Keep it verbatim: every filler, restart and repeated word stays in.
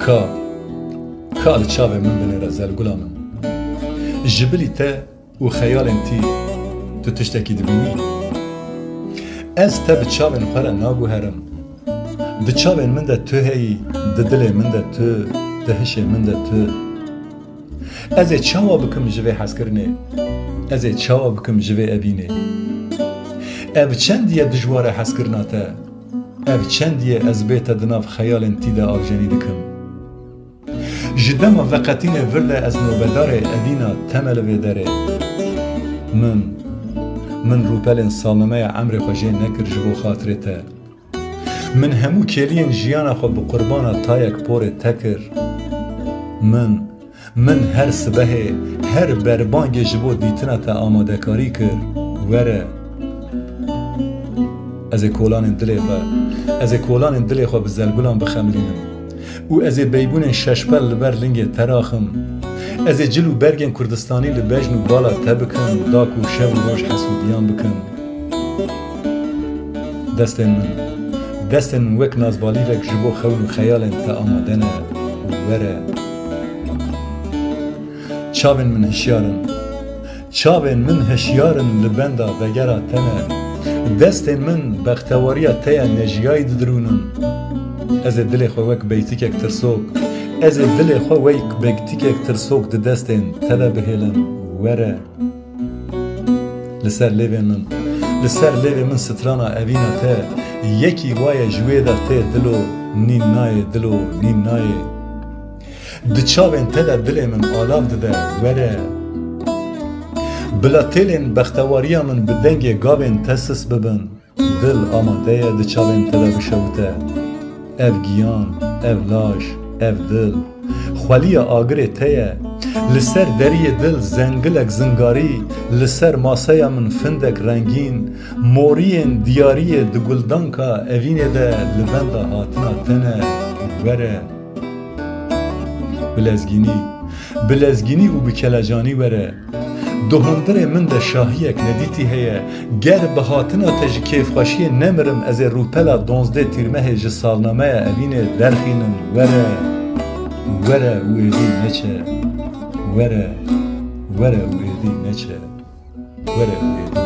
Ka, ka li çavê min binêre zelgula min. Ji bilî te û xeyalên tî tu tiştekî dibînî? Ez te bi çavên xwe re naguherim. Di çavên min de tu heyî, di dilê min de tu, di hişê min de tu. Ez ê çawa bikim ji vê hezkirinê? Ez ê çawa bikim ji vê evînê? Ev çend ye dijwar e hezkirina te? Ev çend ye ez bê te di nav xeyalên tî de avjenî dikim? Ji dema veqetînê vir de ez nobedarê evîna te me li vê derê. Min, min rûpelên salnemeya emrê xwe jê nekir ji bo xatirê te. Min hemû kêliyên jiyana xwe bi qurbana tayek porê te kir. Min, min her sibehê, her berbangê ji bo dîtina te amadekarî kir. Were. Ez ê kolanên dilê xwe, ez ê kolanên dilê xwe bi zelgulan bixemilînim. Û ez ê beybûnên şeşpel li ber lingê te raxim. Ez ê cil û bergên Kurdistanî li bejn û bala te bikim, da ku şev û roj hesûdiyan bikim. Destên min, destên min wek nazbalîvek ji bo xewn û xeyalên te amade ne û were. Çavên min hişyar in. Çavên min hişyar in, li benda vegera te ne. Destên min bextewariya te ya nejiyayî didirûnin. Ez ê dilê xwe wek beytikek tirsok, ez ê dilê xwe wek beytikek tirsok di destên te de bihêlim. Were. Li ser lêvê min, li ser lêvê min strana evîna te, yekî waye ji wê de tê dilo, nîn nayê dilo, nîn nayê. Di çavên te de dilê min alav dide, were. Bila têlên bextewariya min bi dengê gavên te sis bibin. Dil amade ye di çavên te de bişewite. Ev giyan, ev laj, ev dil. Xweliya agirê te ye. Li ser deriyê dil zengilek zingarî, li ser maseya min findek rengîn, moriyên diyariyê di guldanka evînê de li benda hatina te ne, were. Bi lezgînî, bi lezgînî û bi kelecanî were. Di hundirê min de şahiyek nedîtî heye. Ger bi hatina te ji kêfxweşiyê nemirim, ez ê rûpela donzdeh tîrmehê ji salnameya evînê derxînim. Were, were û êdî neçe. Were, were û êdî neçe. Were û êdî